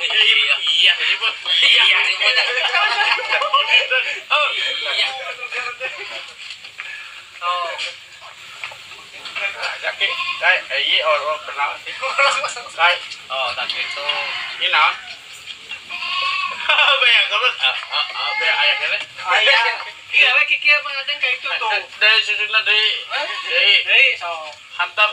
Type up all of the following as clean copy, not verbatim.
Iya, iya, ribut. Iya, ribut. Oh, iya. Oh. Yaki, saya iya orang kenal. Saya, oh tak gitu. Ini naon? Bayang kamu, bayang ayah kene. Ayah. Iya, we kiki mah ada kayak itu tuh. Dari susuna dari so hantam.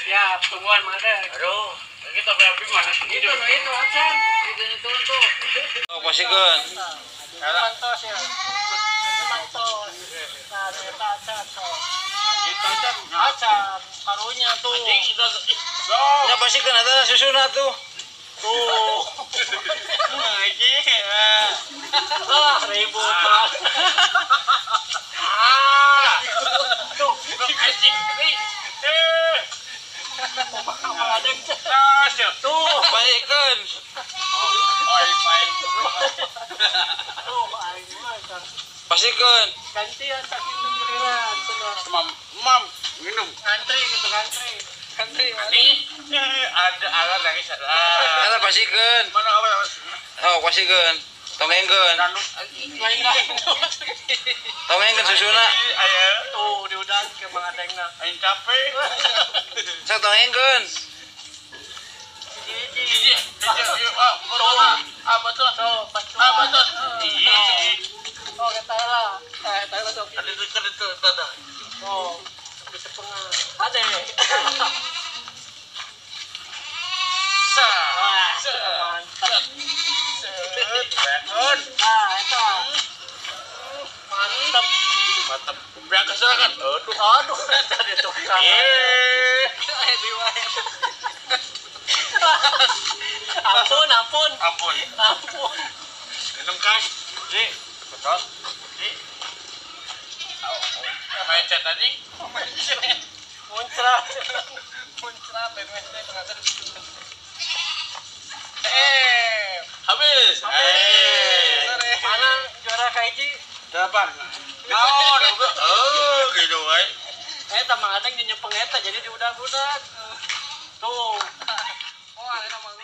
Ya, tungguan mah ada. Aduh, kita bayang mana? Itu itu acan. Itu tuh. Oh, pasikeun. Mantos ya. Mantos. Nah, eta acan so. Acan, karunya tuh. Nya pasikeun eta susuna tuh. Tuh. Ah, ribut. Ah. Tuh, anjing. Eh. Tuh, pasikeun. Oi, main. Tuh, aing mah. Pasikeun. Gantian sakit giliran cenah. Mam, minum. Ngantri gitu, ngantri. Ngantri. Ini ada alat lagi salah. Eta pasikeun. Mana apa? Oh, pasikeun. Tongengkeun. Tongengkeun susuna. Tuh, diudan ke Mang Adengna. Aing capek. Sok tongengkeun. Iya, ah, betul. Ah, betul. Iya. Oh, kita lah. Eta lah sok. Ada itu tata. Oh, bisa pengen. Ada. Sa. Wah, mantap. Bangun. Ah, eta. Mantap. Mantap. Biar kesalahan. Aduh. Aduh, eta di tukang. Eh, diwae. Ampun, ampun. Ampun. Ampun. Minum kan? Di. Betul. Di. Main chat tadi. Muncrat. Muncrat BMSD pengatur. Habis. Mana juara kaiji? 8. Oh, oh, gitu wae. Eta Mang Adeng nyepeng eta jadi diudag-udag. Tuh. Oh, ada Mang